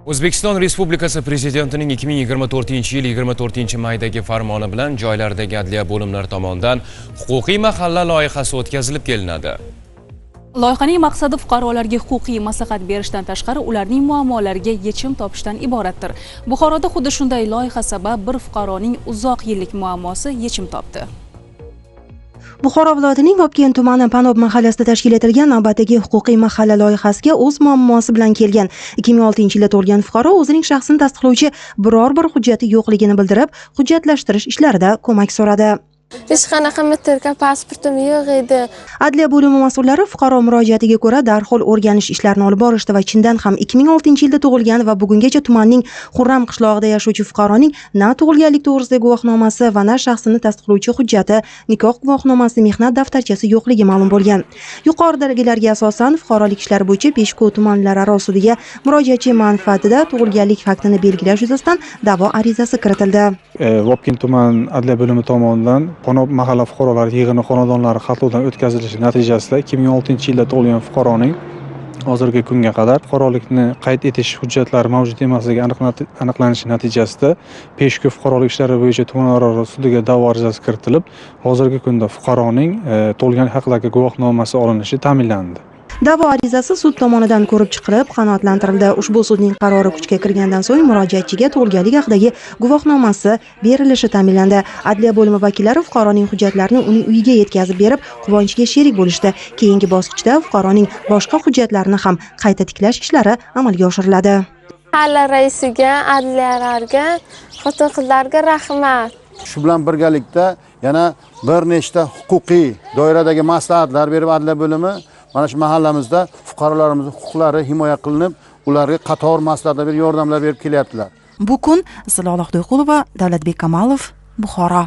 O'zbekiston Respublikasi Prezidentining 2024-yil 24-maydagi farmoni bilan joylardagi adliya bo'limlari tomonidan huquqiy mahalla loyihasi o'tkazilib kelinadi. Loyihaning maqsadi fuqarolarga huquqiy maslahat berishdan tashqari ularning muammolariga yechim topishdan iboratdir. Buxoroda xuddi shunday loyiha sabab bir fuqaroning uzoq yillik muammosi yechim topdi. Buxoro viloyatining Vobkent tumani Panob mahallasida tashkil etilgan navbatdagi huquqiy mahalla loyihasiga o'z muammosi bilan kelgan 2006-yilda tug'ilgan fuqaro o'zining shaxsini tasdiqlovchi biror bir hujjati yo'qligini bildirib, hujjatlashtirish ishlarida ko'mak so'radi. Hech qanaqa metrika pasportim yo'q edi. Adliya bo'limi mas'ullari fuqaro murojaatiga ko'ra darhol o'rganish ishlarini olib borishdi va chindan ham 2006-yilda tug'ilgan va bugungacha tumanning Xurram qishlog'ida yashovchi fuqaroning na tug'ilganlik to'g'risidagi guvohnomasi va na shaxsini tasdiqlovchi hujjati, nikoh guvohnomasi, mehnat daftarchasi yo'qligi ma'lum bo'lgan. Yuqoridagilarga asosan fuqarolik ishlari bo'yicha Peshku tumanlararo sudiga murojaatchi manfaatida tug'ilganlik faktini belgilash yuzasidan da'vo arizasi kiritildi. Vobkent tuman adliya bo'limi tomonidan Panob mahalla fuqarolari yig'ini xonadonlari xatlovdan o'tkazilishi natijasida 2006-yilda tug'ilgan fuqaroning hozirgi kunga qadar fuqarolikni qayd etish hujjatlari mavjud emasligi aniqlanishi natijasida Peshku fuqarolik ishlari bo'yicha tumanaro sudiga da'vo arizasi kiritilib, hozirgi kunda fuqaroning tug'ilganlik haqidagi guvohnomasi olinishi ta'minlandi. Da'vo arizasi sud tomonidan ko'rib chiqilib, qanoatlantirildi. Ushbu sudning qarori kuchga kirgandan so'ng murojaatchiga tug'ilganlik haqidagi guvohnomasi berilishi ta'minlandi. Adliya bo'limi vakillari fuqaroning hujjatlarini uning uyiga yetkazib berib, quvonchiga sherik bo'lishdi. Keyingi bosqichda fuqaroning boshqa hujjatlarini ham qayta tiklash ishlari amalga oshiriladi. Mahalla raisiga, adliyalarga, xotin-qizlarga rahmat. Shu bilan birgalikda yana bir nechta huquqiy doiradagi maslahatlar berib adliya bo'limi mana shu mahallamizda fuqarolarimizning huquqlari himoya qilinib, ularga qator maslahatlar berib, yordamlar berib kelyaptilar. Bu kun Zilola Xudoyqulova, Davlatbek Kamalov, Buxoro.